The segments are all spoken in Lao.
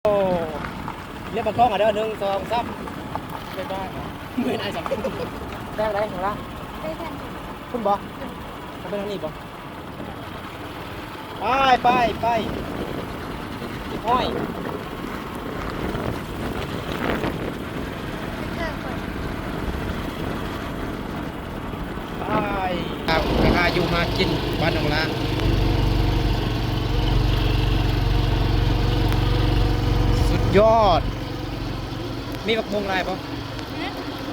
ໂອ້ ເລຍບາກອງອ່ະເດີ ໜຶ່ງ ສອງ ສາມ ບາຍບາຍ. ເມື່ອຍນາຍສຳ ໄດ້ໄດ້ຂອງລະ ໄດ້ແທນ ພຸ້ນບໍ່? ເອົາໄປທາງນີ້ບໍ່? ໄປ ໄປ ໄປ ເກັບຫອຍ ໄປ ໄປຫາຢູ່ຫາກິນບ້ານໜອງລະ ສຸດຍອດ. ມີບັກມ່ວງຫຼາຍບໍ່? ຮະ?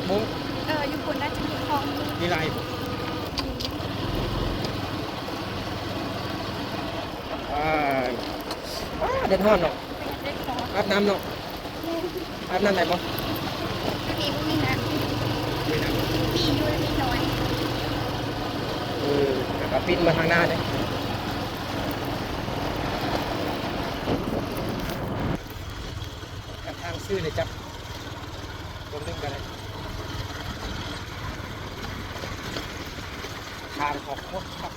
ມ່ວງ ເອີ ຢູ່ພຸ້ນໜ້າຈະມີຂອງ ມີຫຼາຍບໍ່? ອາ ອາ ແດດຮ້ອນເນາະ ແດດຮ້ອນ ອາບນ້ຳເນາະ ອາບນ້ຳໄດ້ບໍ່? ຢູ່ນີ້ບໍ່ມີນ້ຳ ມີນ້ຳ ມີຢູ່ແຕ່ມີໜ້ອຍ ເອີ ແລ້ວກໍປິ່ນມາທາງໜ້າເດ້. ກັບທາງຊື່ເລີຍ ຈັບເບິ່ງນຳກັນເລີຍ ທາງອອກໂຄດຄັກ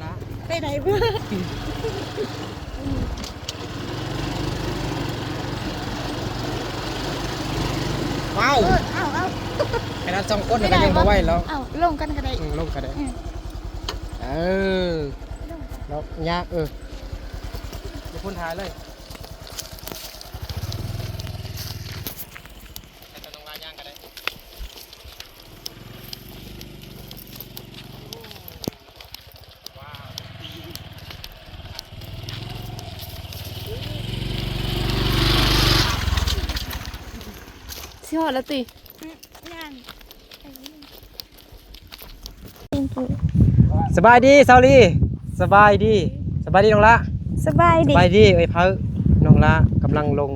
ອໍ ໄປໄດ້ບໍ່? ວ້າວ ເອີ ເອົາ ເອົາ ຂະໜາດສອງຄົນກໍຍັງບໍ່ໄຫວແລ້ວ ເອົາ ລົງກັນກໍໄດ້ ອືມ ລົງກໍໄດ້ ອືມ ເອີ ລົງກັນ ເນາະ ຍາກ ເອີ ເດີພຸ້ນຖ່າຍເລີຍ ໃຫ້ເຈົ້ານ້ອງລາຍ່າງກໍໄດ້ ວ້າວ ຊິຮອດແລ້ວຕິ? ອືມ ຍ່າງ ສະບາຍດີສາວລີ ສະບາຍດີ ສະບາຍດີນ້ອງລະ ສະບາຍດີ ສະບາຍດີເອື້ອຍເພີ້ ນ້ອງລະກຳລັງລົງ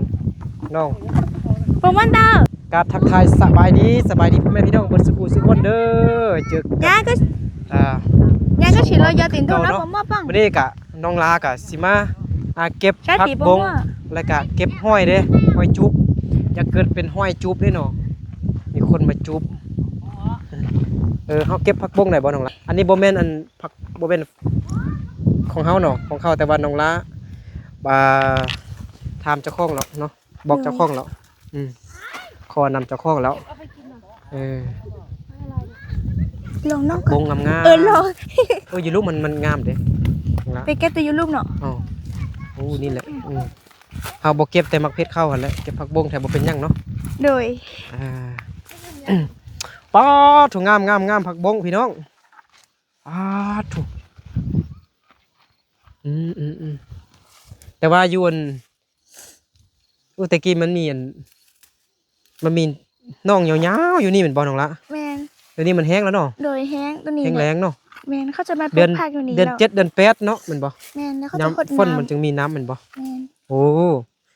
ນ້ອງ ໂປຣໂມເຕີ ກາບທັກທາຍສະບາຍດີ ສະບາຍດີພໍ່ແມ່ພີ່ນ້ອງເບິດສູ່ຜູ້ສູ່ຄົນເດີ ເຈີກັນ ຍ່າງກໍ ອ່າ ຍ່າງກໍຊິລອຍຢາຕີນໂຕເນາະ ບໍ່ໝໍ້ປັງ ມື້ນີ້ກະ ນ້ອງລາກໍຊິມາ ອ່າ ເກັບຜັກບົ້ງ ແລ້ວກໍເກັບຫອຍເດ້ ຫອຍຈູບ ຢາກເກີດເປັນຫອຍຈູບເດ້ເນາະ ມີຄົນມາຈູບ ເອີ ເຮົາເກັບຜັກບົ້ງໄດ້ບໍ່ນ້ອງລາ? ອັນນີ້ບໍ່ແມ່ນ ອັນ ຜັກ ບໍ່ແມ່ນຂອງເຮົາເນາະ ຂອງເຂົາ ແຕ່ວ່ານ້ອງລາ ອ່າ ຖາມເຈົ້າຂອງແລ້ວເນາະ ບອກເຈົ້າຂອງແລ້ວ ອືມ ຂໍນຳເຈົ້າຂອງແລ້ວ ເອີ ລອງເນາະ ບົ້ງງາມໆ ເອີ ລອງ ເອີ ຢູ່ລຸ່ມມັນ ມັນງາມເດ້ ໄປເກັບແຕ່ຢູ່ລຸ່ມເນາະ ອໍ ໂອ້ ນີ້ແຫຼະ ອືມ ເຮົາບໍ່ເກັບແຕ່ໝາກເຜັດເຂົ້າຫັ້ນແຫຼະ ເກັບຜັກບົ້ງແທ້ບໍ່ເປັນຫຍັງເນາະ ໂດຍ ອ່າ ປາດໂທ້ ງາມໆໆ ຜັກບົ້ງພີ່ນ້ອງ ປາດໂທ້ ອືມໆໆ ແຕ່ວ່າຢູ່ອັນ ໂອ້ ແຕ່ກີ້ມັນມີອັນ ມັນມີໜອງຍາວໆຢູ່ນີ້ແມ່ນບໍ່ນ້ອງລະ? ແມ່ນ ດຽວນີ້ມັນແຫ້ງແລ້ວເນາະ ໂດຍ ແຫ້ງ ໂຕນີ້ ແຫ້ງແລ້ງເນາະ ແມ່ນ ເຂົາຈະມາປູກຜັກຢູ່ນີ້ ເດືອນເຈັດເດືອນແປດເນາະ ແມ່ນບໍ່? ແມ່ນ ແລ້ວເຂົາຈະຫົດນ້ຳ ຝົນມັນຈຶ່ງມີນ້ຳແມ່ນບໍ່? ແມ່ນ ໂອ້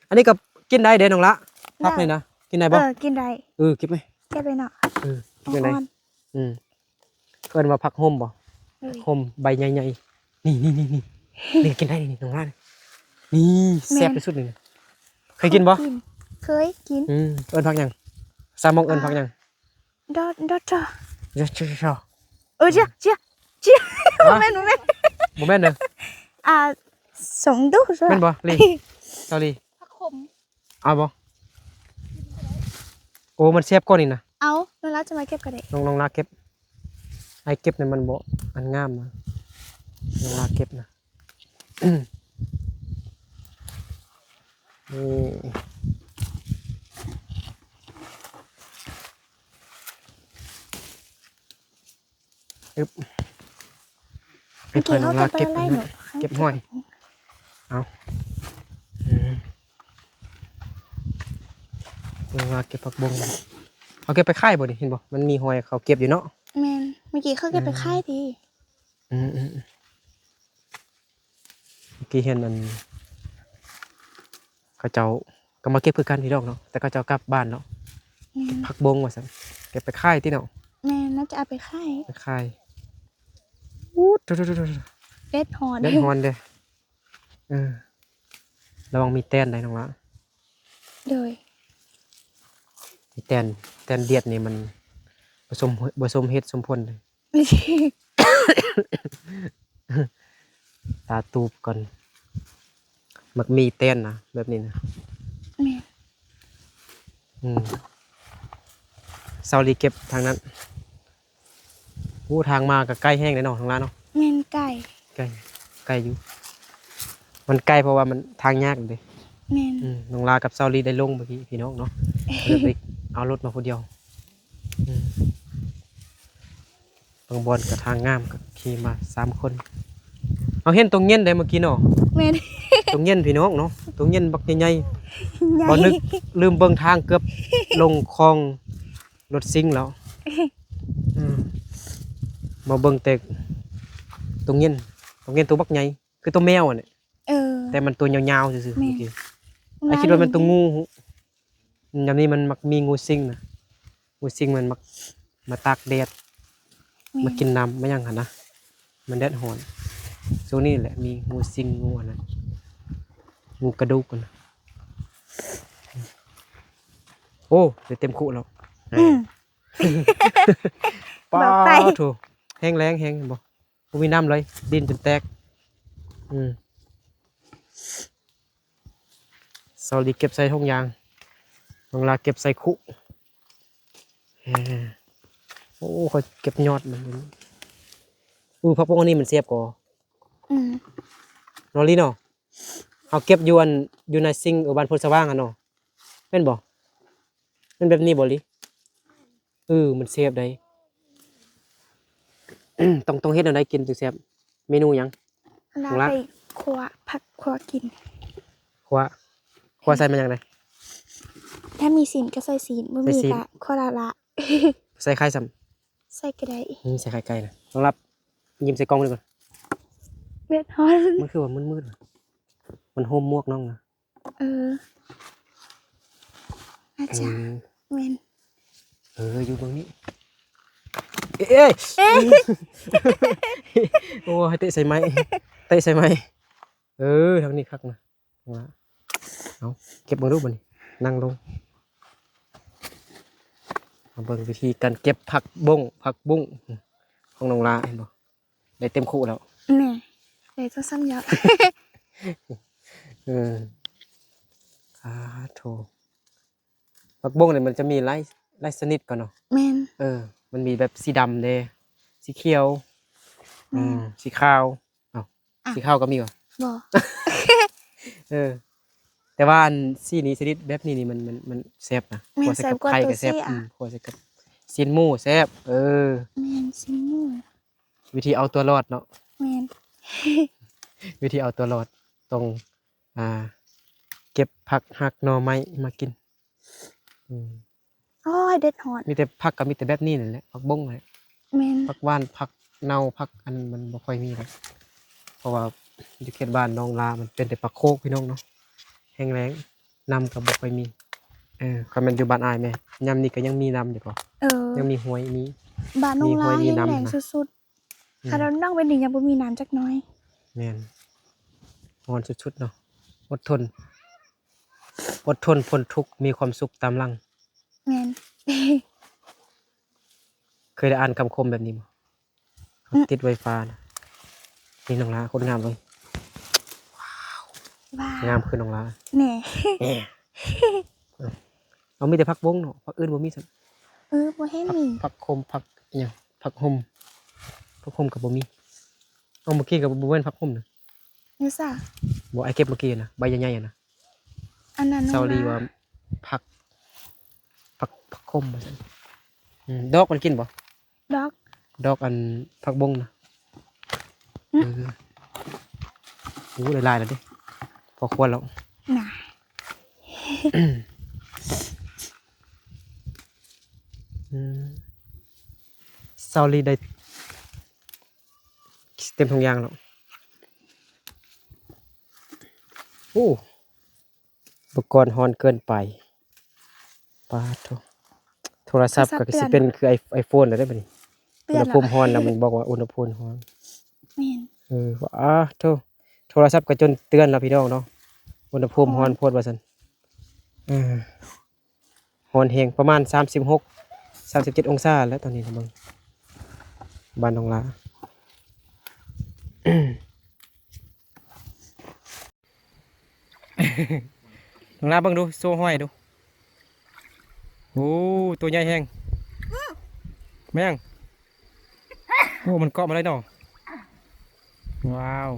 ອັນນີ້ກໍກິນໄດ້ເດ້ນ້ອງລະ ຜັກນີ້ນະ ກິນໄດ້ບໍ່? ເອີ ກິນໄດ້ ເອີ ເກັບໄວ້ ເກັບໄວ້ເນາະ ເອີ ກິນໄດ້ ອືມ ເອີ້ນວ່າຜັກຫົ່ມບໍ່? ເອີຍ ຫົ່ມໃບໃຫຍ່ໆ ນີ້ໆໆໆ ນີ້ກິນໄດ້ນີ້ ນ້ອງລາ ນີ້ ແມ່ນ ແຊບທີ່ສຸດນີ້ ເຄີຍກິນບໍ່? ເຄີຍກິນ ເຄີຍກິນ ອືມ ເອີ້ນຜັກຫຍັງ? ສາວມົ້ງເອີ້ນ ອ່າ ຜັກຫຍັງ? ດອດ ດອດ ດອດ ດອດ ດອດ ເອີ ເຈ້ຍ ເຈ້ຍ ເຈ້ຍ ບໍ່ແມ່ນ ບໍ່ແມ່ນ ບໍ່ແມ່ນເດີ ອ່າ ສົງດູ ແມ່ນບໍ່? ລີ ສາວລີ ຜັກຂົມ ເອົາບໍ່? ໂອ້ ມັນແຊບກວ່ານີ້ນະ ເອົາ ນ້ອງລາຈະມາເກັບກໍໄດ້ ນ້ອງ ນ້ອງລາເກັບ ອ້າຍເກັບນີ້ມັນບໍ່ອັນງາມນະ ນ້ອງລາເກັບນະ ນີ້ ອຶບ ໃຫ້ຂ້ອຍນ້ອງລາເກັບ ເກັບຫອຍ ເອົາ ອືມ ນ້ອງລາເກັບຜັກບົ້ງ ເຂົາເກັບໄປຂາຍບໍ່ນີ້ ເຫັນບໍ່? ມັນມີຫອຍເຂົາເກັບຢູ່ເນາະ ແມ່ນ ເມື່ອກີ້ເຂົາເກັບໄປຂາຍຕິ ອືມ ອືມ ອືມ ເມື່ອກີ້ເຫັນອັນ ເຂົາເຈົ້າກໍມາເກັບຄືກັນພີ່ນ້ອງເນາະ ແຕ່ເຂົາເຈົ້າກັບບ້ານເນາະ ແມ່ນ ເກັບຜັກບົ້ງວ່າຊັ້ນ ເກັບໄປຂາຍຕິເນາະ ແມ່ນ ໜ້າຈະເອົາໄປຂາຍ ໄປຂາຍ ອູ້ດ ແດດຮ້ອນ ແດດຮ້ອນເດ້ ເອີ ລະວັງມີແຕນໄດ໋ນ້ອງລະ ໂດຍ ມີແຕນ ແຕນດຽດນີ້ມັນບໍ່ສົມ ບໍ່ສົມເຫດສົມຜົນເດ້. ຕາຕູບກ່ອນ ໝາກມີແຕນນະ ແບບນີ້ນະ. ແມ່ນ. ອືມ ຊາວລີເກັບທາງນັ້ນ. ໂອ້ ທາງມາກໍໄກແຮງເດ້ເນາະ ນ້ອງລາເນາະ. ແມ່ນ ໄກ ໄກ ໄກຢູ່. ມັນໄກເພາະວ່າມັນທາງຍາກເດ້. ແມ່ນ. ອືມ ນ້ອງລາກັບຊາວລີໄດ້ລົງເມື່ອກີ້ ພີ່ນ້ອງເນາະ ກໍເລີຍໄປເອົາລົດມາຜູ້ດຽວ. ອືມ ບາງບ່ອນກໍທາງງາມ ກໍຂີ່ມາສາມຄົນ. ເຮົາເຫັນຕົງເຢັນໄດ໋ເມື່ອກີ້ເນາະ. ແມ່ນ. ຕົງເຢັນ ພີ່ນ້ອງເນາະ ຕົງເຢັນບັກໃຫຍ່ໆ. ໃຫຍ່. ບໍ່ນຶກ ລືມເບິ່ງທາງ ເກືອບລົງຄອງລົດຊິງແລ້ວ. ອືມ ມາເບິ່ງແຕ່ຕົງເຢັນ ຕົງເຢັນຕົວບັກໃຫຍ່ ຄືຕົວແມວຫັ້ນແຫຼະ. ເອີ ແຕ່ມັນຕົວຍາວໆຊື່ໆ. ແມ່ນ. ເມື່ອກີ້ ອ້າຍຄິດວ່າແມ່ນຕົວງູ. ຍາມນີ້ມັນມັກມີງູຊິງນະ ງູຊິງມັນມັກມາຕາກແດດ. ແມ່ນ. ມາກິນນ້ຳມາຫຍັງຫັ້ນນະ ມັນແດດຮ້ອນ. ຊ່ວງນີ້ແຫຼະມີງູຊິງ ງູອັນນັ້ນ ງູກະດູກຫັ້ນນະ. ໂອ້ ໄດ້ເຕັມຄຸແລ້ວ. ອືມ ປາໂທ້ ແຮງແລ້ງແຮງ ເຫັນບໍ່? ບໍ່ມີນ້ຳເລີຍ ດິນຈົນແຕກ. ອືມ ຊາວລີເກັບໃສ່ຖົງຢາງ ນ້ອງລາເກັບໃສ່ຄຸ. ເອີ ໂອ້ ຂ້ອຍເກັບຍອດມັນ. ອື ຜັກບົ້ງອັນນີ້ມັນແຊບກວ່າ. ອືມ ເນາະລີເນາະ. ເຮົາເກັບຢູ່ອັນ ຢູ່ໃນຊິງ ເອີ ບ້ານໂພນສະຫວ່າງຫັ້ນເນາະ ແມ່ນບໍ່? ແມ່ນແບບນີ້ບໍ່ລີ? ເອີ ມັນແຊບໃດ໋. ຕ້ອງ ຕ້ອງເຮັດແນວໃດກິນຈຶ່ງແຊບ? ເມນູຫຍັງ? ລາວໄປຂົ້ວຜັກ ຂົ້ວກິນ. ຂົ້ວ ຂົ້ວໃສ່ມັນຫຍັງນະ? ຖ້າມີຊີ້ນກໍໃສ່ຊີ້ນ ບໍ່ມີກໍຂົ້ວລະລະ. ໃສ່ໄຂ່ຊ້ຳ? ໃສ່ກໍໄດ້. ນີ້ໃສ່ໄຂ່ໄກ່ນະ. ນ້ອງລັບ ຍິ້ມໃສ່ກ້ອງເບິ່ງກ່ອນ. ແດດຮ້ອນ. ມັນຄືວ່າມືດໆ ມັນໂຮມໝວກນ້ອງນະ. ເອີ ອາຈານ. ເອີ ແມ່ນ. ເອີ ຢູ່ເບິ່ງນີ້. ເອ້ຍ ເອ້ຍ ໂອ້ຍ ເຕະໃສ່ໄມ້ ເຕະໃສ່ໄມ້. ເອີ ທາງນີ້ຄັກນະ. ເອົາ ເກັບເບິ່ງດູບັດນີ້ ນັ່ງລົງ. ມາເບິ່ງວິທີການເກັບຜັກບົ້ງ ຜັກບຸ້ງຂອງນ້ອງລາ ເຫັນບໍ່? ໄດ້ເຕັມຄຸແລ້ວ. ແນ່ ໄດ້ສອງສາມຢອດ. ເອີ ອາໂທ ຜັກບົ້ງນີ້ມັນຈະມີຫຼາຍ ຫຼາຍຊະນິດກ່ອນເນາະ. ແມ່ນ. ເອີ ມັນມີແບບສີດຳເດ້ ສີຂຽວ. ແມ່ນ. ອືມ ສີຂາວ. ອ້າວ ອ່ະ ສີຂາວກໍມີຫວາ? ບໍ່. ເອີ ແຕ່ວ່າອັນສີນີ້ ຊະນິດແບບນີ້ນີ້ ມັນ ມັນ ມັນແຊບນະ. ແມ່ນ. ແຊບກວ່າ ຂົ້ວໃສ່ກັບໄຂ່ກໍແຊບ. ອືມ ຂົ້ວໃສ່ກັບຊີ້ນໝູແຊບ. ເອີ ແມ່ນ ຊີ້ນໝູ. ວິທີເອົາຕົວລອດເນາະ. ແມ່ນ. ວິທີເອົາຕົວລອດ ຕ້ອງ ອ່າ ເກັບຜັກ ຮັກ ໜໍ່ໄມ້ມາກິນ. ອືມ ໂອ້ຍ ແດດຮ້ອນ. ມີແຕ່ ຜັກກໍມີແຕ່ແບບນີ້ນັ້ນແຫຼະ ຜັກບົ້ງແຫຼະ. ແມ່ນ. ຜັກຫວານ ຜັກເນົ່າ ຜັກອັນ ມັນບໍ່ຄ່ອຍມີດອກ ເພາະວ່າຢູ່ເຂດບ້ານນ້ອງລາ ມັນເປັນແຕ່ປ່າໂຄກ ພີ່ນ້ອງເນາະ. ແຫ້ງແລ້ງ ນ້ຳກໍບໍ່ຄ່ອຍມີ. ເອີ ຄັນແມ່ນຢູ່ບ້ານອ້າຍແມ່ ຍາມນີ້ກໍຍັງມີນ້ຳຢູ່ບໍ່? ເອີ ຍັງມີຫ້ວຍ ມີ ບ້ານນ້ອງລາແຫ້ງແລ້ງສຸດໆ. ອືມ ຂະໜາດນ້ອງເວັນນີ້ຍັງບໍ່ມີນ້ຳຈັກໜ້ອຍ. ແມ່ນ. ຮ້ອນສຸດໆເນາະ. ອົດທົນ ອົດທົນທົນທຸກ ມີຄວາມສຸກຕາມຫຼັງ. ແມ່ນ. ເຄີຍໄດ້ອ່ານຄຳຄົມແບບນີ້ບໍ່? ອືມ ຕິດໄວຟ້ານະ. ນີ້ນ້ອງລາ ຄົນງາມເລີຍ. ວ້າວ ງາມຄືນ້ອງລາ. ແນ່ ເອົາ ມີແຕ່ຜັກບົ້ງເນາະ ຜັກອື່ນບໍ່ມີຊັ້ນ. ເອີ ບໍ່ເຫັນມີ. ຜັກ ຜັກຂົມ ຜັກອີ່ຫຍັງ ຜັກຫົມ ຜັກຫົມກໍບໍ່ມີ. ເອົາ ເມື່ອກີ້ກໍບໍ່ແມ່ນຜັກຫົມນະ. ຢູ່ໃສ? ບໍ່ ອ້າຍເກັບເມື່ອກີ້ນະ ໃບໃຫຍ່ໆນະ. ອັນນັ້ນ ຊາວລີວ່າ ນ້ອງລາ ຜັກ ຜັກ ຜັກຂົມວ່າຊັ້ນ. ອືມ ດອກມັນກິນບໍ່? ດອກ ດອກອັນຜັກບົ້ງນະ. ອືມ ເອີ ໂອ້ ຫຼາຍໆແລ້ວເດ້ ພໍຄວນແລ້ວນະ. ອືມ ຊາວລີໄດ້ເຕັມຖົງຢາງແລ້ວ. ໂອ້ ອຸປະກອນຮ້ອນເກີນໄປ. ປາດໂທ້ ໂທລະສັບກໍຊິເປັນຄືໄອ ໄອໂຟນແລ້ວເດ້ບັດນີ້. ອຸນຫະພູມຮ້ອນແລ້ວມັນບອກວ່າອຸນຫະພູມຮ້ອນ. ແມ່ນ. ເອີ ອາໂທ້ ໂທລະສັບກໍຈົນເຕືອນແລ້ວພີ່ນ້ອງເນາະ ອຸນຫະພູມຮ້ອນໂພດວ່າຊັ້ນ. ເອີ ຮ້ອນແຮງ ປະມານສາມສິບຫົກ ສາມສິບເຈັດອົງສາແຫຼະຕອນນີ້ນະ. ເບິ່ງ ບ້ານໜອງລາ. ອືມ ອືມ ນ້ອງລາເບິ່ງດູ ໂຊຫ້ອຍດູ. ໂອ້ ໂຕໃຫຍ່ແຮງ. ແມ່ນຫຍັງ? ໂອ້ ມັນເກາະມາເລີຍເນາະ. ວ້າວ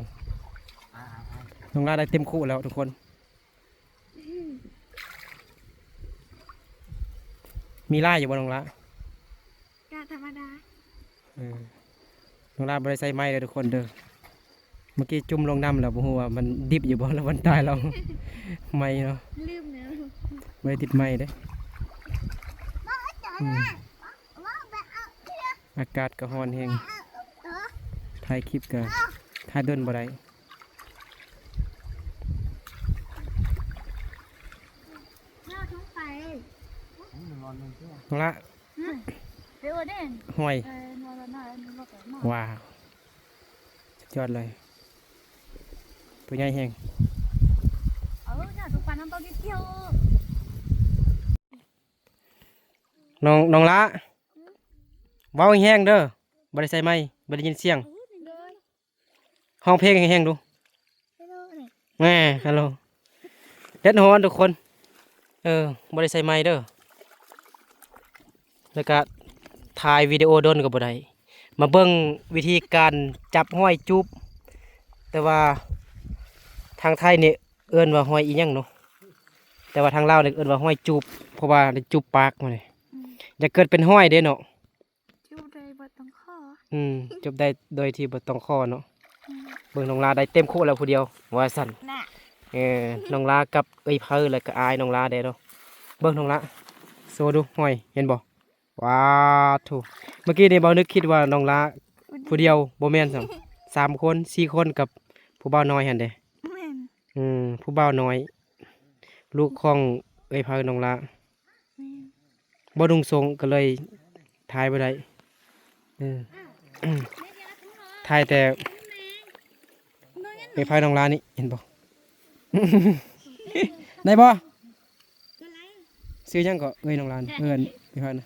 ນ້ອງລາໄດ້ເຕັມຄຸແລ້ວທຸກຄົນ. ມີຫຼາຍຢູ່ບໍ່ນ້ອງລາ? ກະທຳມະດາ. ເອີ ນ້ອງລາບໍ່ໄດ້ໃສ່ໄມ້ເດີທຸກຄົນເດີ. ເມື່ອກີ້ຈຸ່ມລົງນ້ຳແລ້ວ ບໍ່ຮູ້ວ່າມັນດິບຢູ່ບໍ່ ຫຼືມັນຕາຍແລ້ວ ໄມ້ເນາະ. ລືມແລ້ວ ບໍ່ໄດ້ຕິດໄມ້ເດ້. ອືມ ອາກາດກໍຮ້ອນແຮງ ຖ່າຍຄລິບກໍຖ່າຍດົນບໍ່ໄດ້. ນ້ອງລາ ຫືມ ຫ້ອຍ ເອີ ນ້ອງລາ ນ້ອງລາ ນ້ອງລາ ວ້າວ ສຸດຍອດເລີຍ ໂຕໃຫຍ່ແຮງ. ເອີ ນ້ອງ ນ້ອງລາ ເວົ້າແຮງໆເດີ ບໍ່ໄດ້ໃສ່ໄມ ບໍ່ໄດ້ຍິນສຽງ. ຮ້ອງເພງແຮງໆດູ. ແມ່ ຮັລໂຫຼ ແດດຮ້ອນທຸກຄົນ. ເອີ ບໍ່ໄດ້ໃສ່ໄມເດີ ແລ້ວກະຖ່າຍວິດີໂອດົນກໍບໍ່ໄດ້. ມາເບິ່ງວິທີການຈັບຫອຍຈູບ ແຕ່ວ່າທາງໄທນີ້ເອີ້ນວ່າຫອຍອີ່ຫຍັງເນາະ ແຕ່ວ່າທາງລາວນີ້ເອີ້ນວ່າຫອຍຈູບ ເພາະວ່າໄດ້ຈູບປາກມັນນີ້. ອືມ ຢາກເກີດເປັນຫອຍເດ້ເນາະ. ຈູບໄດ້ບໍ່ຕ້ອງຂໍ. ອືມ ຈູບໄດ້ໂດຍທີ່ບໍ່ຕ້ອງຂໍເນາະ. ອືມ ເບິ່ງນ້ອງລາໄດ້ເຕັມຄຸແລ້ວຜູ້ດຽວ ວ່າຊັ້ນນະ. ເອີ ນ້ອງລາກັບເອື້ອຍເພີ ແລ້ວກໍອາຍນ້ອງລາແດ່ເນາະ. ເບິ່ງນ້ອງລາ ໂຊດູ ຫອຍ ເຫັນບໍ່? ວ້າໂທ້ ເມື່ອກີ້ນີ້ບ່າວນຶກຄິດວ່ານ້ອງລາຜູ້ດຽວ ບໍ່ແມ່ນຊ້ຳ ສາມຄົນ ສີ່ຄົນກັບຜູ້ບ່າວນ້ອຍຫັ້ນເດ້. ແມ່ນ ອືມ ຜູ້ບ່າວນ້ອຍ ລູກຂອງເອື້ອຍເພີນ້ອງລາ. ແມ່ນ ບໍ່ນຸ່ງໂສ້ງກໍເລີຍຖ່າຍບໍ່ໄດ້. ເອີ ຖ່າຍແຕ່ເອື້ອຍເພີນ້ອງລານີ້ ເຫັນບໍ່? ໄດ້ບໍ່? ຊື່ຫຍັງເກາະ ເອື້ອຍນ້ອງລານີ້? ເອີ້ນເອື້ອຍເພີນະ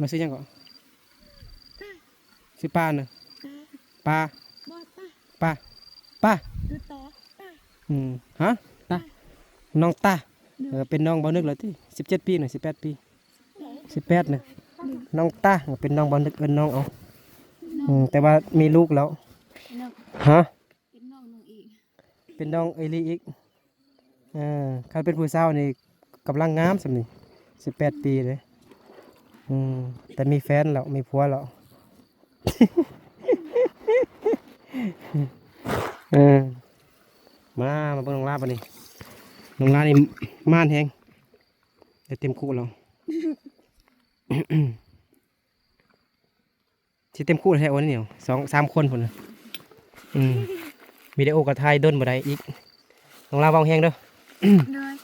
ນ້ອງຊື່ຫຍັງເກາະ? ຊື່ປານະ? ປາ ປາ ປາ ປາ ອືມ ຮະ? ຕາ ນ້ອງຕາ. ເອີ ເປັນນ້ອງບ່າວນຶກແລ້ວຕິ? ສິບເຈັດປີນະ ສິບແປດປີ ສິບແປດນະ. ນ້ອງຕາ ເປັນນ້ອງບ່າວນຶກ ເອີ້ນນ້ອງເອົາ. ອືມ ແຕ່ວ່າມີລູກແລ້ວ. ຮະ? ເປັນນ້ອງນ້ອງອີກ ເປັນນ້ອງເອື້ອຍລີອີກ. ເອີ ຄັນເປັນຜູ້ສາວນີ້ກຳລັງງາມສ່ຳນີ້ ສິບແປດປີເດ້. ອືມ ແຕ່ມີແຟນແລ້ວ ມີຜົວແລ້ວ. ເອີ ມາ ມາເບິ່ງນ້ອງລາບາດນີ້. ນ້ອງລານີ້ມ່ານແຮງ ໄດ້ເຕັມຄຸແລ້ວ. ຊິເຕັມຄຸແທ້ໂອນີ້ ສອງສາມຄົນພຸ້ນນະ. ອືມ ວິດີໂອກໍຖ່າຍດົນບໍ່ໄດ້ອີກ. ນ້ອງລາເວົ້າແຮງເດີ. ໂດຍ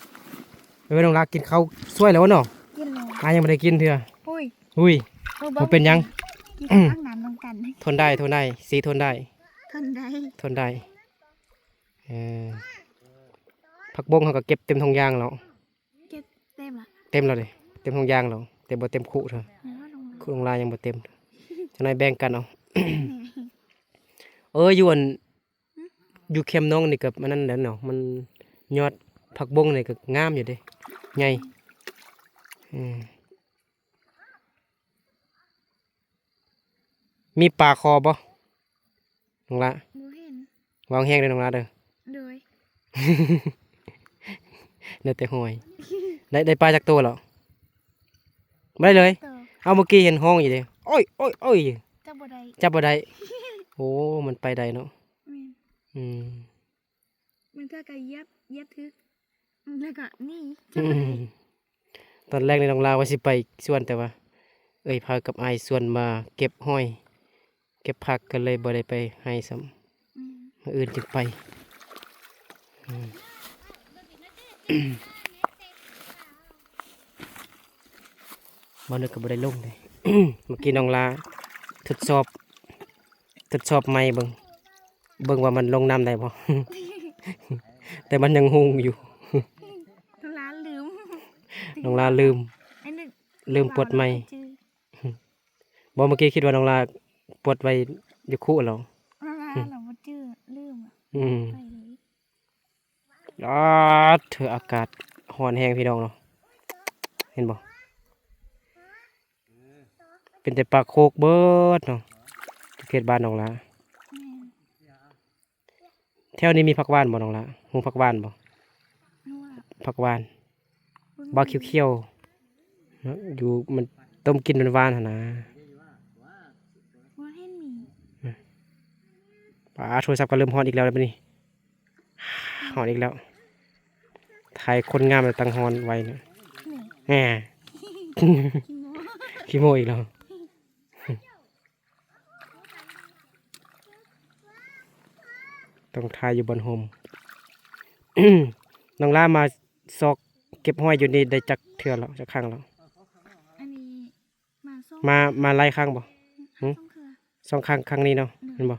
ເອີ ນ້ອງລາກິນເຂົ້າສວຍແລ້ວເນາະ? ກິນແລ້ວ ອ້າຍຍັງບໍ່ໄດ້ກິນເທື່ອ. ອຸ້ຍ ອຸ້ຍ ບໍ່ເປັນຫຍັງ ກິນ ອືມ ຕັກນ້ຳນຳກັນ. ທົນໄດ້ ທົນໄດ້ ສີທົນໄດ້ ທົນໄດ້ ທົນໄດ້. ເອີ ຜັກບົ້ງເຮົາກໍເກັບເຕັມຖົງຢາງແລ້ວ. ເກັບເຕັມລະ ເຕັມແລ້ວເດ້ ເຕັມຖົງຢາງແລ້ວ ແຕ່ບໍ່ເຕັມຄຸເທື່ອ. ຄຸນ້ອງລາຍັງບໍ່ເຕັມ ຈັ່ງໃດແບ່ງກັນເອົາ. ເອີ ຢູ່ອັນ ຢູ່ແຄມນ້ອງນີ້ກໍອັນນັ້ນແຫຼະເນາະ ມັນຍອດຜັກບົ້ງນີ້ກໍງາມຢູ່ເດ້ ໃຫຍ່. ອືມ ມີປາຄໍບໍ່ ນ້ອງລາ? ບໍ່ເຫັນ. ເວົ້າແຮງເດີນ້ອງລາເດີ. ໂດຍ ໄດ້ແຕ່ຫອຍ. ໄດ້ ໄດ້ປາຈັກໂຕແລ້ວ? ບໍ່ໄດ້ເລີຍ. ເອົາ ເມື່ອກີ້ເຫັນຮ້ອງຢູ່ເດ້ ໂອ້ຍ ໂອ້ຍ ໂອ້ຍ ຈັບບໍ່ໄດ້ ຈັບບໍ່ໄດ້. ໂອ້ ມັນໄປໄດ້ເນາະ. ແມ່ນ ອືມ ບາງເທື່ອກໍຢຽບ ຢຽບຖືກ ແລ້ວກໍໜີ. ອືມ ຕອນແລກນີ້ນ້ອງລາວ່າຊິໄປສວນ ແຕ່ວ່າເອື້ອຍພາກັບອ້າຍຊວນມາເກັບຫອຍ ເກັບຜັກ ກໍເລີຍບໍ່ໄດ້ໄປໄຮ່ຊ້ຳ. ອືມ ມື້ອື່ນຈຶ່ງໄປ. ອືມ ບ່າວນຶກກໍບໍ່ໄດ້ລົງເດ້. ເມື່ອກີ້ນ້ອງລາທົດສອບ ທົດສອບໄມ້ເບິ່ງ ເບິ່ງວ່າມັນລົງນ້ຳໄດ້ບໍ່ ແຕ່ມັນຍັງຮຸ່ງຢູ່. ນ້ອງລາລືມ ນ້ອງລາລືມ ລືມປົດໄມ້. ບໍ່ ເມື່ອກີ້ຄິດວ່ານ້ອງລາປົດໄວ້ຢູ່ຄຸແລ້ວ. ນ້ອງລາລະບໍ່ຈື່ ລືມ. ອືມ ໄປເລີຍ. ອາ ເທີ ອາກາດຮ້ອນແຮງພີ່ນ້ອງເນາະ ເຫັນບໍ່? ເປັນແຕ່ປາໂຄກເບີດເນາະ ເຂດບ້ານນ້ອງຫຼ້າ. ແມ່ນ. ແຖວນີ້ມີຜັກຫວານບໍ່ນ້ອງຫຼ້າ? ຮູ້ຜັກຫວານບໍ່? ຮູ້ລະ ຜັກຫວານ ບໍ່ ບາວຂຽວໆ ເນາະ ຢູ່ມັນຕົ້ມກິນຫວານໆຫັ້ນນະ. ບໍ່ເຫັນມີ. ອາ ໂທລະສັບກໍເລີ່ມຮ້ອນອີກແລ້ວບັດນີ້ ຮ້ອນອີກແລ້ວ. ຖ່າຍຄົນງາມແລ້ວຕັ້ງຮ້ອນໄວເນາະ. ແໝ ຂີ້ໂມ້ ຂີ້ໂມ້ອີກແລ້ວ. ຕ້ອງຖ່າຍຢູ່ບ່ອນຮົ່ມ. ນ້ອງຫຼ້າມາຊອກເກັບຫອຍຢູ່ນີ້ໄດ້ຈັກເທື່ອແລ້ວ ຈັກຄັ້ງແລ້ວ? ອັນນີ້ມາສອງ ມາ ມາຫຼາຍຄັ້ງບໍ່? ຫຶ? ສອງເທື່ອ ສອງຄັ້ງ ຄັ້ງນີ້ເນາະ. ໂດຍ. ແມ່ນບໍ່?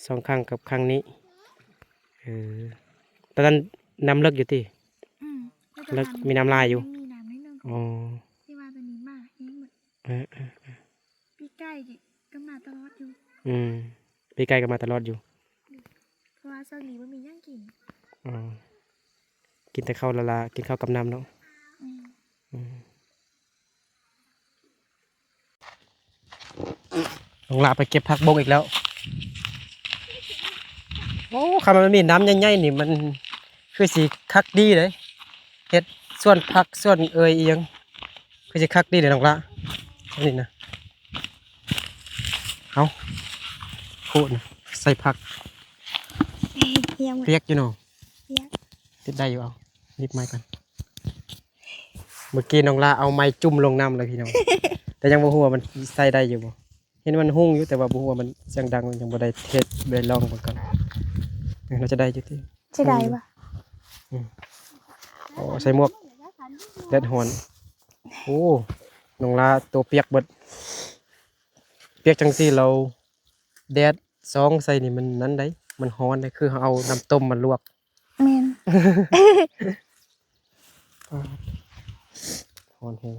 ສອງຄັ້ງກັບຄັ້ງນີ້. ເອີ ຕອນນັ້ນນ້ຳເລິກຢູ່ຕິ? ອືມ ເລິກ ແຕ່ວ່າ ມີນ້ຳຫຼາຍຢູ່. ມີນ້ຳໜ້ອຍໜຶ່ງ. ອໍ ແຕ່ວ່າຕອນນີ້ມາແຮງໝົດ. ເອີໆໆ ປີກາຍກໍມາຕະຫຼອດຢູ່. ອືມ ປີກາຍກໍມາຕະຫຼອດຢູ່ ເພາະວ່າຊ່ວງນີ້ບໍ່ມີຫຍັງກິນ. ອໍ ກິນແຕ່ເຂົ້າລະລາ ກິນເຂົ້າກັບນ້ຳເນາະ. ອືມ ອືມ ນ້ອງຫຼ້າໄປເກັບຜັກບົ້ງອີກແລ້ວ. ໂອ້ ຄັນມັນມີນ້ຳໃຫຍ່ໆນີ້ ມັນຄືຊິຄັກດີເດ້ ເຮັດສວນຜັກສວນເອີຍອີ່ຫຍັງ ຄືຊິຄັກດີເດ້ນ້ອງຫຼ້າ ອັນນີ້ນະ. ເອົາ ໂຄດນະ ໃສ່ຜັກ ຍັງ ປຽກຢູ່ເນາະ. ປຽກ ເຮັດໄດ້ຢູ່. ເອົາ ໜີບໄມ້ກ່ອນ. ເມື່ອກີ້ນ້ອງຫຼ້າເອົາໄມ້ຈຸ້ມລົງນ້ຳເລີຍພີ່ນ້ອງ ແຕ່ຍັງບໍ່ຮູ້ວ່າມັນໃຊ້ໄດ້ຢູ່ບໍ່. ເຫັນມັນຮຸ່ງຢູ່ ແຕ່ວ່າບໍ່ຮູ້ວ່າມັນສຽງດັງ ຍັງບໍ່ໄດ້ເທສ ໄດ້ລອງເບິ່ງກ່ອນ. ເອີ ໜ້າຈະໄດ້ຢູ່ຕິ? ຊິໄດ້ບໍ່? ອືມ ໂອ້ ໃສ່ໝວກ ແດດຮ້ອນ. ໂອ້ ນ້ອງຫຼ້າໂຕປຽກເບິດ ປຽກຈັ່ງຊີ້ແລ້ວ ແດດສ່ອງໃສ່ນີ້ມັນນັ້ນໃດ໋ ມັນຮ້ອນໃດ໋ ຄືເຮົາເອົານ້ຳຕົ້ມມາລວກ. ແມ່ນ. ຮ້ອນແຮງ.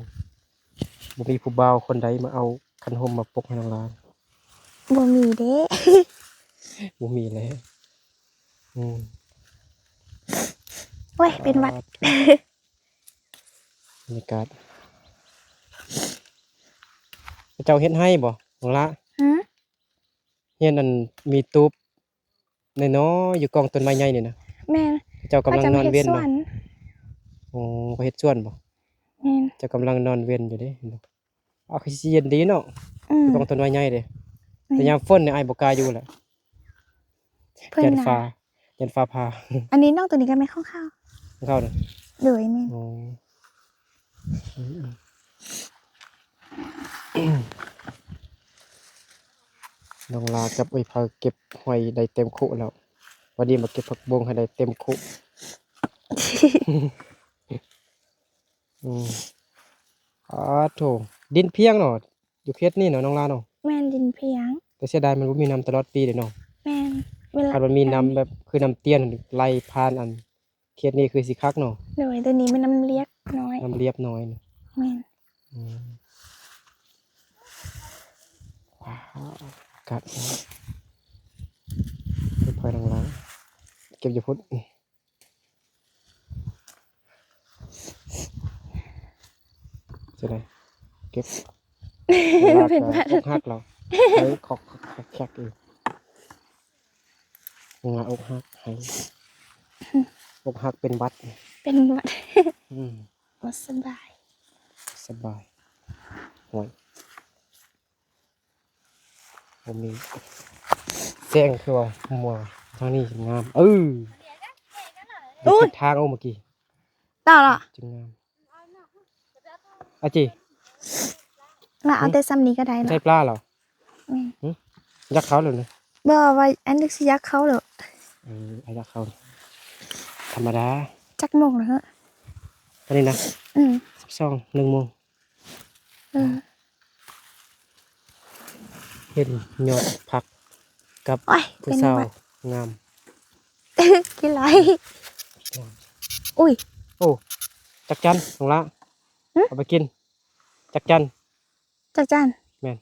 ບໍ່ມີຜູ້ບ່າວຄົນໃດມາເອົາຄັນຮົ່ມມາປົກໃຫ້ນ້ອງຫຼ້າ? ບໍ່ມີເດ້. ບໍ່ມີແລ້ວ. ອືມ ໂອ້ຍ ເປັນຫວັດ. ບັນຍາກາດ ເຂົາເຈົ້າເຮັດໄຮ່ບໍ່ນ້ອງຫຼ້າ? ຫື? ເຫັນອັນມີຕູບນ້ອຍໆ ຢູ່ກ້ອງຕົ້ນໄມ້ໃຫຍ່ນີ້ນະ. ແມ່ນ. ເຂົາເຈົ້າກຳລັງນອນເວັນເນາະ. ໂອ້ ເຂົາເຮັດສວນບໍ່? ແມ່ນ. ເຈົ້າກຳລັງນອນເວັນຢູ່ເດ້ ເຫັນບໍ່? ອາ ຄືຊິເຢັນດີເນາະ. ອືມ ຢູ່ກ້ອງຕົ້ນໄມ້ໃຫຍ່ເດ້. ແມ່ນ. ແຕ່ຍາມຝົນນີ້ອ້າຍບໍ່ກ້າຢູ່ແຫຼະ. ເພິ່ນ ຢ້ານ ນະ ຟ້າ ຢ້ານຟ້າຜ່າ. ອັນນີ້ນ້ອງໂຕນີ້ກໍແມ່ນຂອງເຂົາ. ຂອງເຂົານະ? ໂດຍ ແມ່ນ. ອໍ ນ້ອງຫຼ້າກັບເອື້ອຍເພົາເກັບຫອຍໄດ້ເຕັມຄຸແລ້ວ. ວັນນີ້ມາເກັບຜັກບົ້ງໃຫ້ໄດ້ເຕັມຄຸ. ອືມ ອາໂທ້ ດິນພຽງເນາະ ຢູ່ເຂດນີ້ເນາະ ນ້ອງຫຼ້າເນາະ. ແມ່ນ ດິນພຽງ. ແຕ່ເສຍດາຍມັນບໍ່ມີນ້ຳຕະຫຼອດປີເດ້ເນາະ. ແມ່ນ. ເວລາ ຄັນມັນມີນ້ຳແບບຄືນ້ຳຕຽນໄຫຼຜ່ານອັນ ເຂດນີ້ຄືຊິຄັກເນາະ. ໂດຍ ແຕ່ນີ້ມັນນ້ຳລຽບນ້ອຍ. ນ້ຳລຽບນ້ອຍ. ແມ່ນ. ອືມ ວ້າວ ອາກາດ ເກັບຫອຍນ້ອງຫຼ້າ ເກັບຢູ່ພຸ້ນ. ຈັ່ງໃດ ເກັບ ເປັນຫວັດ ອົກຫັກແລ້ວ ເອີ ຄອກ ແຄກໆ ອີກ. ງາອົກຫັກໃຫ້ ອົກຫັກເປັນຫວັດ ເປັນຫວັດ. ອືມ ບໍ່ສະບາຍ ສະບາຍ. ໂອ້ຍ ບໍ່ມີແສງຄືວ່າ ໝໍທາງນີ້ງາມ. ເອີ ໂອ້ຍ ຜິດທາງ. ໂອ້ ເມື່ອກີ້ ຕາລະ ຈຶ່ງງາມ. ອາຈີ ລະເອົາແຕ່ຊ່ຳນີ້ກໍໄດ້ລະ. ໃສ່ປາລະ? ອືມ ຫື? ຢາກເຂົ້າແລ້ວນີ້. ບໍ່ ວ່າອັນນີ້ຊິຢາກເຂົ້າແລ້ວ. ເອີ ຢາກເຂົ້າ ທຳມະດາ. ຈັກໂມງລະເຮີ? ຕອນນີ້ນະ? ອືມ ສິບສອງ ໜຶ່ງໂມງ. ເອີ ເຫັນຍອດຜັກກັບ ໂອ້ຍ ຜູ້ສາວງາມ. ກິນຫຼາຍ. ອຸ້ຍ ໂອ້ ຈັກຈັ່ນນ້ອງຫຼ້າ. ຫຶ? ເອົາໄປກິນ ຈັກຈັ່ນ. ຈັກຈັ່ນ? ແມ່ນ.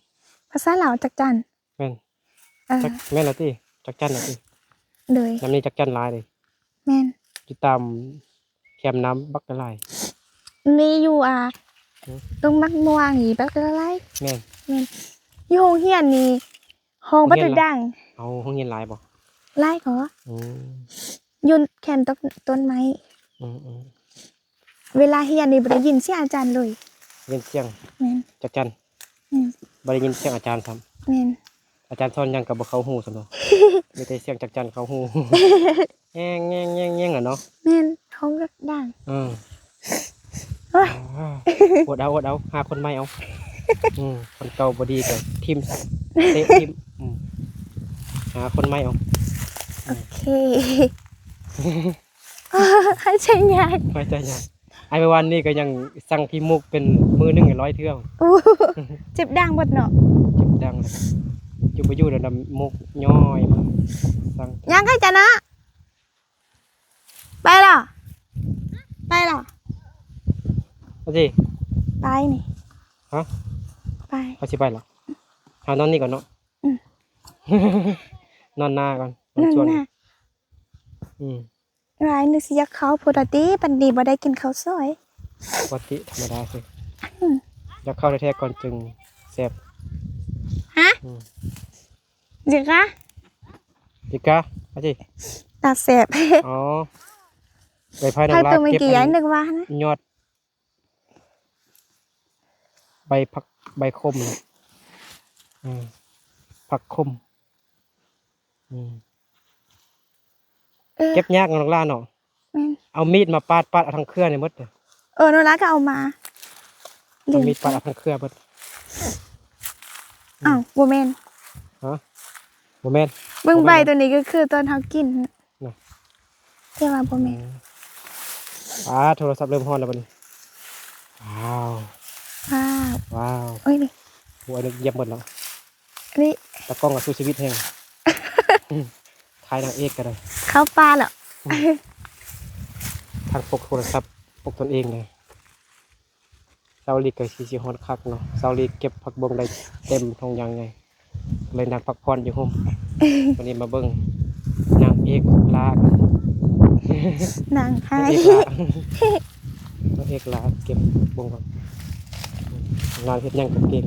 ພາສາລາວຈັກຈັ່ນ. ແມ່ນ. ເອີ ຈັກ ແມ່ນລະຕິ ຈັກຈັ່ນລະຕິ. ໂດຍ ຍາມນີ້ຈັກຈັ່ນຫຼາຍເດ້. ແມ່ນ. ຢູ່ຕາມແຄມນ້ຳບັກຫຼາຍ. ມີຢູ່ ອ່າ ຫຶ? ຕົງໝາກມ່ວງນີ້ບັກຫຼາຍ. ແມ່ນ. ແມ່ນ. ຢູ່ໂຮງຮຽນນີ້ ຮ້ອງບັກດັງ. ເອົາ ໂຮງຮຽນຫຼາຍບໍ່? ຫຼາຍກໍ. ອືມ. ຢູ່ແຄມຕົ້ນ ຕົ້ນໄມ້. ອືມໆ. ເວລາຮຽນນີ້ບໍ່ໄດ້ຍິນສຽງອາຈານເລີຍ. ໄດ້ຍິນສຽງ. ແມ່ນ. ຈັກຈັ່ນ. ແມ່ນ. ບໍ່ໄດ້ຍິນສຽງອາຈານຊ້ຳ. ແມ່ນ. ອາຈານສອນຫຍັງກໍບໍ່ເຂົ້າຫູຊ້ຳເນາະ. ມີແຕ່ສຽງຈັກຈັ່ນເຂົ້າຫູ. ແງ່ງໆໆໆ ລະເນາະ. ແມ່ນ. ຮ້ອງດັງ. ເອີ. ໂອ້ຍ ອາ ອົດເອົາ ອົດເອົາ ຫາຄົນໃໝ່ເອົາ. ອືມ ຄົນເກົ່າບໍ່ດີກໍຖິ້ມ ເຕະຖິ້ມ. ອືມ ຫາຄົນໃໝ່ເອົາ. ໂອເຄ. ຫາຍໃຈຍາກ ຫາຍໃຈຍາກ. ອ້າຍ ເມື່ອວານນີ້ກໍຍັງສັ່ງຂີ້ມູກເປັນມື້ໜຶ່ງຮ້ອຍເທື່ອ. ໂອ້ ເຈັບດັງເບິດເນາະ. ເຈັບດັງ ຢູ່ບໍ່ຢູ່ແລ້ວ ນ້ຳມູກຍ້ອຍມາ. ສັ່ງ ຍັງໃກ້ຈະນະ. ໄປລະ ໄປລະ. ເອົາຊິ ໄປນີ້. ຮະ? ໄປ ເຮົາຊິໄປລະ. ຫານອນນີ້ກ່ອນເນາະ. ອືມ ນອນໜ້າກ່ອນ ນອນໜ້າ. ອືມ ຫຼາຍ ນຶກຊິຢາກເຂົ້າພຸ້ນລະຕິ ບັດນີ້ບໍ່ໄດ້ກິນເຂົ້າຊອຍ. ປົກກະຕິທຳມະດາຊິ. ອືມ ຢາກເຂົ້າແທ້ໆກ່ອນຈຶ່ງແຊບ. ຮະ? ອືມ ຢາກກະ ຢາກກະ ເອົາຊິ ຕາແຊບ. ອໍ ໃບໄຜ່ນ້ອງລາເກັບ ອັນ ນຶກວ່າຫັ້ນນະ ຍອດ ໃບຜັກ ໃບຂົມ. ອືມ ຜັກຂົມ. ອືມ ເອີ ເກັບຍາກເນາະນ້ອງລາເນາະ. ແມ່ນ. ເອົາມີດມາປາດ ປາດເອົາທັງເຄືອນີ້ໝົດ. ເອີ ນ້ອງລາກໍເອົາມາ. ເອົາມີດປາດເອົາທັງເຄືອເບິດ. ອືມ ອ້າວ ບໍ່ແມ່ນ. ຮະ? ບໍ່ແມ່ນ. ເບິ່ງໃບໂຕນີ້ກໍຄືຕອນເຮົາກິນ. ນະ ແຕ່ວ່າບໍ່ແມ່ນ. ອືມ ອ່າ ໂທລະສັບເລີ່ມຮ້ອນແລ້ວບັດນີ້. ວ້າວ ວ້າວ ວ້າວ. ໂອ້ຍ ນີ້ ໂອ້ຍ ອັນນີ້ຢຽບໝົດແລ້ວ. ອັນນີ້ ຕາກ້ອງກໍສູ້ຊີວິດແຮງ ຖ່າຍນາງເອກກໍໄດ້. ເຂົ້າປ່າແລ້ວ. ອືມ ທັງປົກໂທລະສັບ ປົກຕົນເອງເລີຍ. ສາວລີກໍຄືຊິຮ້ອນຄັກເນາະ. ສາວລີເກັບຜັກບົ້ງໄດ້ເຕັມຖົງຢາງໃຫຍ່ ເລີຍນັ່ງພັກຜ່ອນຢູ່ຮົ່ມ. ວັນນີ້ມາເບິ່ງນາງເອກລາ ນາງໄຫ້ ນາງເອກລາ ນາງເອກລາເກັບຜັກບົ້ງກ່ອນ. ງານເຮັດຫຍັງກໍເກັ່ງ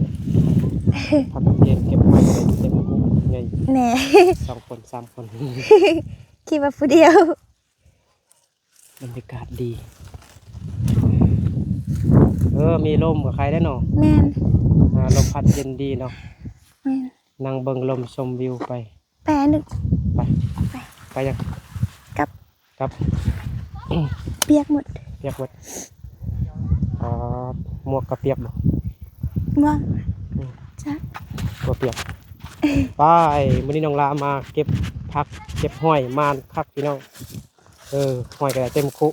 ພັກກໍເກັ່ງ ເກັບຫອຍກໍໄດ້ເຕັມຄຸໃຫຍ່. ແນ່ ສອງຄົນ ສາມຄົນ ຄິດວ່າຜູ້ດຽວ. ບັນຍາກາດດີ. ເອີ ມີລົມກໍໄຄໄດ້ເນາະ. ແມ່ນ. ອ່າ ລົມພັດເຢັນດີເນາະ. ແມ່ນ. ນັ່ງເບິ່ງລົມຊົມວິວໄປ. ໄປອັນໜຶ່ງ. ໄປ ໄປ ໄປຫຍັງ? ກັບ ກັບ. ປຽກໝົດ ປຽກໝົດ. ອ່າ ໝວກກໍປຽກບໍ່? ໝວກ ອືມ ຈັກ ບໍ່ປຽກ. ໄປ ມື້ນີ້ນ້ອງລາມາເກັບຜັກເກັບຫອຍ ມ່ວນຄັກພີ່ນ້ອງ. ເອີ ຫອຍກໍໄດ້ເຕັມຄຸ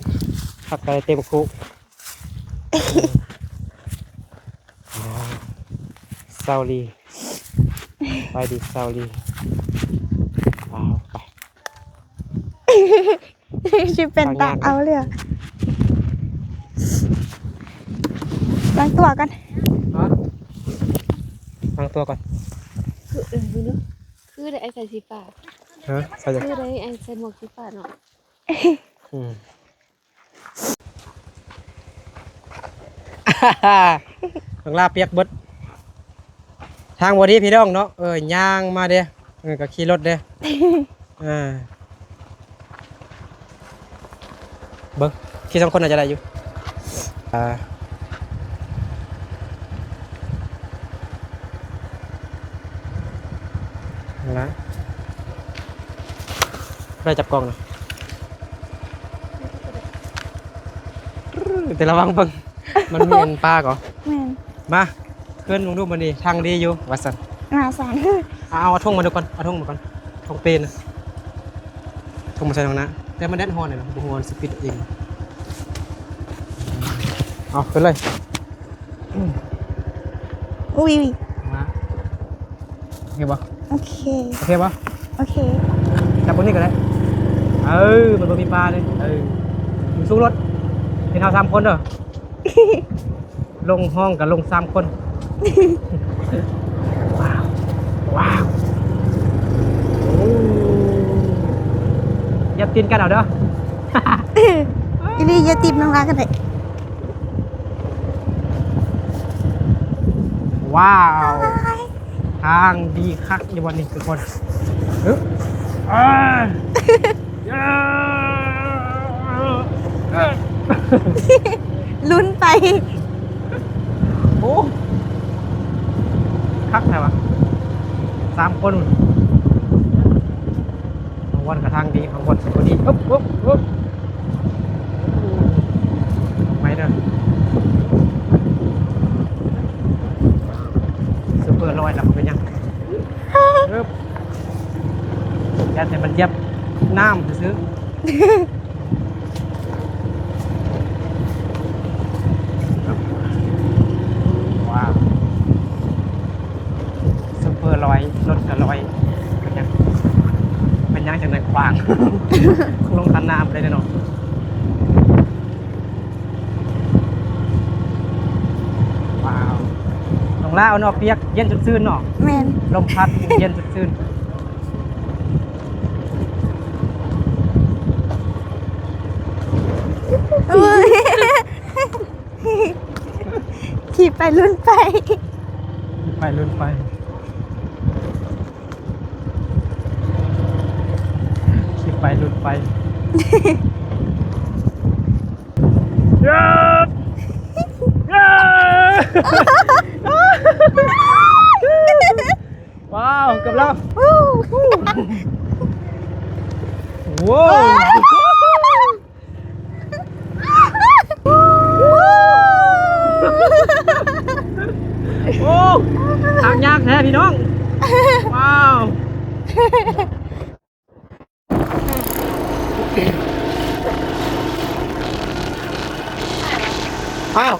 ຜັກກໍໄດ້ເຕັມຄຸ. ສາວລີ ໄປດີສາວລີ. ອ້າວ ໄປ ຊິເປັນຕາເອົາເລີຍ. ລ້າງຕົວກ່ອນ. ຮະ? ລ້າງຕົວກ່ອນ. ຄື ເອີ ຄືໄດ້ ອ້າຍໃສ່ສີຟ້າ. ຮະ? ໃສ່ຫຍັງ? ຄືໄດ້ ອ້າຍໃສ່ໝວກສີຟ້າເນາະ. ອືມ ນ້ອງລາປຽກເບິດ. ທາງບໍ່ດີພີ່ນ້ອງເນາະ. ເອີ ຍ່າງມາເດ້. ເອີ ກໍຂີ່ລົດເດ້. ອ່າ ເບິ່ງ ຂີ່ສອງຄົນໜ້າຈະໄດ້ຢູ່. ອ່າ ນະ ໃຜຈັບກ້ອງນະ? ແຕ່ລະວັງເບິ່ງ ມັນມີອັນປາກໍ. ແມ່ນ. ມາ ເຄື່ອນລົງດູມື້ນີ້ ທາງດີຢູ່ ວ່າຊັ້ນ ວ່າຊັ້ນ. ເອົາ ເອົາຖົງມາດູກ່ອນ ເອົາຖົງມາກ່ອນ ຖົງເປນະ ຖົງມາໃສ່ທາງໜ້າ. ແຕ່ມັນແດດຮ້ອນເດ ບໍ່ຮູ້ວ່າຊິປິດເອງ. ເອົາ ຂຶ້ນເລີຍ. ອຸ້ຍ ມາ ໂອເຄບໍ່? ໂອເຄ ໂອເຄບໍ່? ໂອເຄ ຈັບເບິ່ງນີ້ກໍໄດ້. ເອີ ມັນບໍ່ມີປາເດ້. ເອີ ສູງລົດ ເຫັນເຮົາສາມຄົນເດີ. ລົງຫ້ອງກໍລົງສາມຄົນ. ວ້າວ ວ້າວ ໂອ້ ຢາກຕີນກັນເອົາເດີ. ອີ່ຫຼີ ຢ່າຕິບນ້ອງລາກໍໄດ້. ວ້າວ ທາງດີຄັກຢູ່ບ່ອນນີ້ທຸກຄົນ. ເອີ ລຸ້ນໄປ. ໂອ້ ຄັກແທ້ວະ ສາມຄົນ. ຂ້າງບົນກະທາງດີ ຂ້າງບົນກະດີ. ອຶບ ອຶບ ອຶບ ໄປເດີ ຊຸບເປີຮ້ອຍລະບໍ່ເປັນຫຍັງ. ອຶບ ຢ້ານແຕ່ມັນຢຽບນ້ຳຊື່ໆ. ວ້າວ ຊຸບເປີຮ້ອຍ ລົດກະຮ້ອຍ. ເປັນຫຍັງ ເປັນຫຍັງຈັ່ງໄດ້ຂວາງ ລົງຕັດໜ້າບໍ່ໄດ້ເນາະ. ວ້າວ ນ້ອງລາເອົານອກປຽກ ເຢັນສົດຊື່ນເນາະ. ແມ່ນ ລົມພັດເຢັນສົດຊື່ນ. ໂອ້ຍ ຂີ່ໄປລຸ້ນໄປ ຂີ່ໄປລຸ້ນໄປ ຂີ່ໄປລຸ້ນໄປ. ເຢ້ ເຢ້ ວ້າວ ເກືອບແລ້ວ. ໂອ້ ໂອ້ ທາງຍາກແທ້ພີ່ນ້ອງ. ວ້າວ ອ້າວ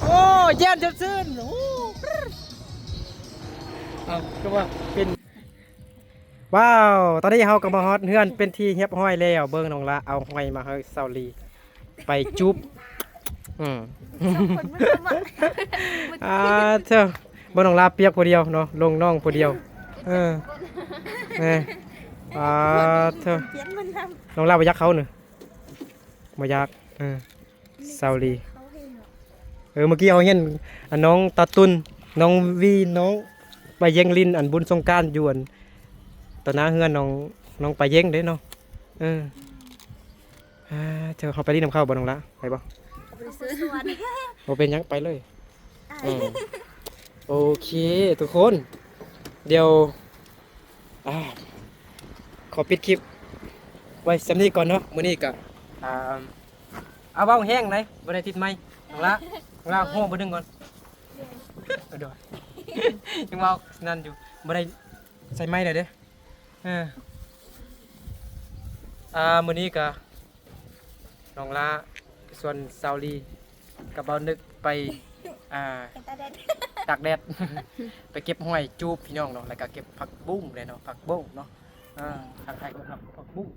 ໂອ້ ເຢັນຊື່ນ. ໂອ້ ເອົາ ຄືວ່າເປັນ ວ້າວ ຕອນນີ້ເຮົາກໍມາຮອດເຮືອນເປັນທີ່ຮຽບຮ້ອຍແລ້ວ. ເບິ່ງ ນ້ອງລາເອົາຫອຍມາໃຫ້ສາວລີໄປຈູບ. ອືມ ອ່າ ເຈົ້າ ເບິ່ງ ນ້ອງລາປຽກຜູ້ດຽວເນາະ ລົງນ້ອງຜູ້ດຽວ. ເອີ ແມ່ ອ່າ ເຈົ້າ ນ້ອງລາບໍ່ຢາກເຂົ້ານີ້ ບໍ່ຢາກ. ເອີ ສາວລີ ເອີ ເມື່ອກີ້ເຮົາເຫັນ ອັນ ນ້ອງຕາຕຸ່ນ ນ້ອງວີ ນ້ອງປາເຢັງຫຼິ້ນ ອັນ ບຸນສົງການຢູ່ ອັນ ຕໍ່ໜ້າເຮືອນນ້ອງ ນ້ອງປາເຢັງເດ້ເນາະ. ເອີ ອ່າ ເຈົ້າ ເຮົາໄປຫຼິ້ນນຳເຂົາບໍ່ ນ້ອງລາ ໄປບໍ່? ບໍ່ໄປສວນ ບໍ່ເປັນຫຍັງ ໄປເລີຍ. ເອີ ໂອເຄ ທຸກຄົນ ດຽວ ອ່າ ຂໍປິດຄລິບໄວ້ສ່ຳນີ້ກ່ອນເນາະ. ມື້ນີ້ກະ ອ່າ ເອົາ ເວົ້າແຮງໄດ໋ ບໍ່ໄດ້ຕິດໄມ. ນ້ອງລາ ນ້ອງລາ ໂຮມບໍ່ດຶງກ່ອນ. ເອີ ໂດຍ ຍັງເວົ້ານັ້ນຢູ່ ບໍ່ໄດ້ໃສ່ໄມແລ້ວເດ້. ເອີ ອ່າ ມື້ນີ້ກະ ນ້ອງລາ ສ່ວນສາວລີກັບບ່າວນຶກໄປ ອ່າ ໄປຕາກແດດ ຕາກແດດ ໄປເກັບຫອຍຈູບພີ່ນ້ອງເນາະ ແລ້ວກະເກັບຜັກບຸ້ງແຫຼະເນາະ ຜັກບົ້ງເນາະ. ເອີ ທາງໄທເອີ້ນວ່າຜັກບຸ້ງ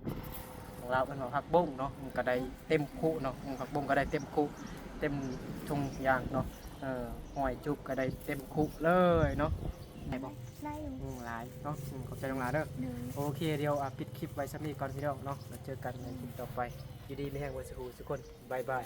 ຂອງລາວເອີ້ນວ່າຜັກບົ້ງເນາະ. ມັນກະໄດ້ເຕັມຄຸເນາະ ຜັກບົ້ງກະໄດ້ເຕັມຄຸ ເຕັມຖົງຢາງເນາະ. ເອີ ຫອຍຈູບກະໄດ້ເຕັມຄຸເລີຍເນາະ. ໄດ້ບໍ່? ໄດ້ຢູ່ ອືມ ຫຼາຍເນາະ. ອືມ ຂອບໃຈນ້ອງລາເດີ. ໂດຍ ໂອເຄ ດຽວ ອ່າ ປິດຄລິບໄວ້ສ່ຳນີ້ກ່ອນພີ່ນ້ອງເນາະ ແລ້ວເຈີກັນໃນຄລິບຕໍ່ໄປ. ຢູ່ດີມີແຮງເບິດສູ່ຜູ້ສູ່ຄົນ ບາຍບາຍ.